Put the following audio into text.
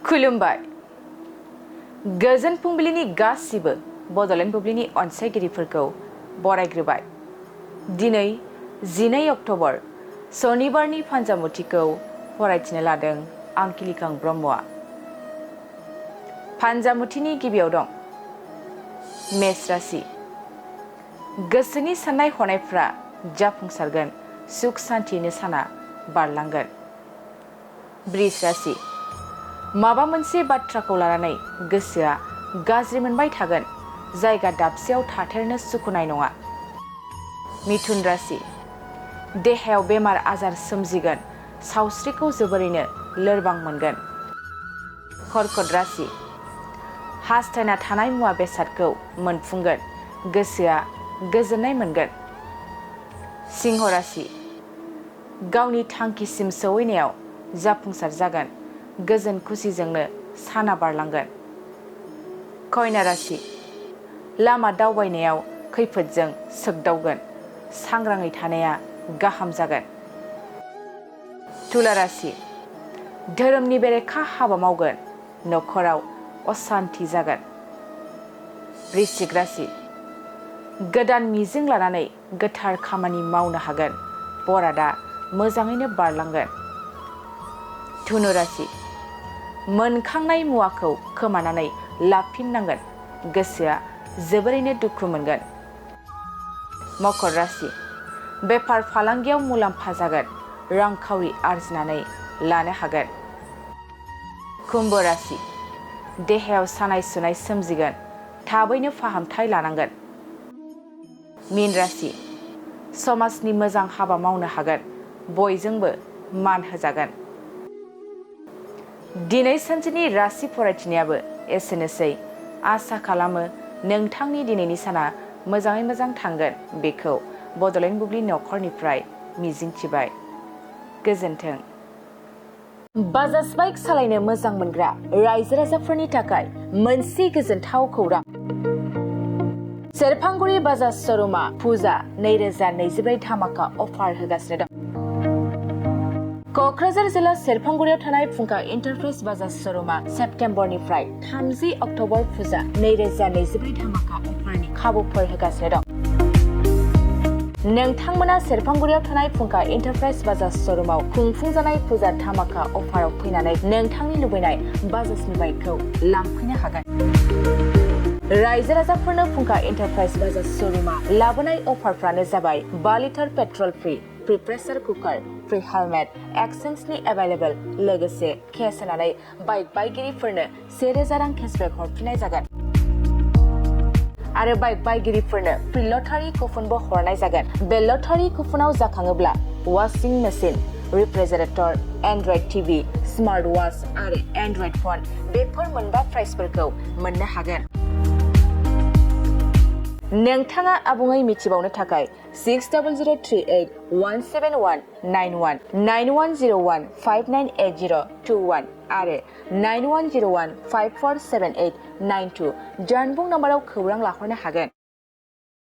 खुलुमबाय गोजोन फुंबिलिनि गासिबो बड'लेण्ड बुब्लिनि अनसायगिरिफोरखौ बरायग्रोबाय। दिनै 12 अक्ट'बर सनिबारनि फान्जामुथिखौ फरायथिनो लादों आं किलिकां ब्रह्मआ। फान्जामुथिनि गिबियाव दं मेष राशि। गोसोनि साननाय हनायफ्रा जाफुंसारगोन, सुख सान्थियैनो साना बारलांगोन। बृष राशि। माबा मोनसे बाथ्राखौ लानानै गोसोआ गाज्रि मोनबाय थागोन, जायगा दाबसेयाव थाथेरनो सुखुनाय नङा। मिथुन राशि। देहायाव बेमार आजार सोमजिगोन, सावस्रिखौ जोबोरैनो लोरबां मोनगोन। कर्कट राशि। हास्थायना थानाय मुवा बेसादखौ मोनफुंगोन, गोसोआ गोजोननाय मोनगोन। सिंह राशि। गावनि थांखिसिम सौहैनायाव जाफुंसार जागोन, गोजोन खुसिजोंनो साना बारलांगोन। कन्या राशि। लामा दावबायनायाव खैफोदजों सोगदावगोन, सांग्राङै थानाया गाहाम जागोन। तुला राशि। धोरोमनि बेरेखा हाबा मावगोन, न'खराव असान्ति जागोन। वृश्चिक राशि। गोदान मिजिं लानानै गोथार खामानि मावनो हागोन, बरादा मोजाङैनो बारलांगोन। धनु राशि। मोनखांनाय मुवाखौ खोमानानै लाफिननांगोन, गोसोआ जोबोरैनो दुखु मोनगोन। मकर राशि। बेफार फालांगियाव मुलाम्फा जागोन, रांखावरि आरजिनानै लानो हागोन। कुम्भ राशि। देहायाव सानाय सुनाय सोमजिगोन, थाबैनो फाहामथाय लानांगोन। मीन राशि। समाजनि मोजां हाबा मावनो हागोन, बयजोंबो मान होजागोन। दिनै सानसेनि राशि फरायथिनायाबो एसेनोसै। आसा खालामो नोंथांनि दिनैनि साना मोजाङै मोजां थांगोन, बेखौ बड'लेण्ड बुब्लि न'खरनिफ्राय मिजिंथिबाय। गोजोन्थों। बाजाज बाइक सालायनो मोजां मोनग्रा रायजो राजाफोरनि थाखाय मोनसे गोजोनथाव खौरां। सेरफांगुरि बाजाज श'रुमा फुजा 2024 धामाका अफार होगासिनो दं। क'क्राझार जिल्ला सेरफांगुरियाव थानाय फुंखा एन्टारप्राइज बाजाज श'रुमा सेप्तेम्बरनिफ्राय 30 अक्ट'बर फुजा 2024 धामाका अफारनि खाबुफोर होगासिनो दं। नोंथांमोना सेरफांगुरियाव थानाय फुंखा एन्टारप्राइज बाजाज श'रुमाव खुंफुंजानाय फुजा धामाका अफाराव फैनानै नोंथांनि लुबैनाय बाजाजनि बाइकखौ लांफैनो हागोन। रायजो राजाफोरनो फुंखा एन्टारप्राइज बाजाज श'रुमा लाबोनाय अफारफ्रानो जाबाय 5 litre petrol free, pressure cooker, free helmet, एक्सचेन्जनि एभेलेबल, लोगोसे केस होनानै बाइक बायगिरिफोरनो 1000 रां केसबेक हरफिननाय जागोन। आरो बाइक बायगिरिफोरनो फ्रि लटारि कुपनबो हरनाय जागोन। बे लटारि कुपनाव जाखाङोब्ला washing machine, refrigerator, Android TV, smart watch आरो एन्ड्रइड फन बेफोर मोनबा प्राइजफोरखौ मोननो हागोन। नोंथाङा आबुङै मिथिबावनो थाखाय 6003817191 9101 598021 आरो 9101547892 जानबुं नम्बराव खौरां लाहरनो हागोन।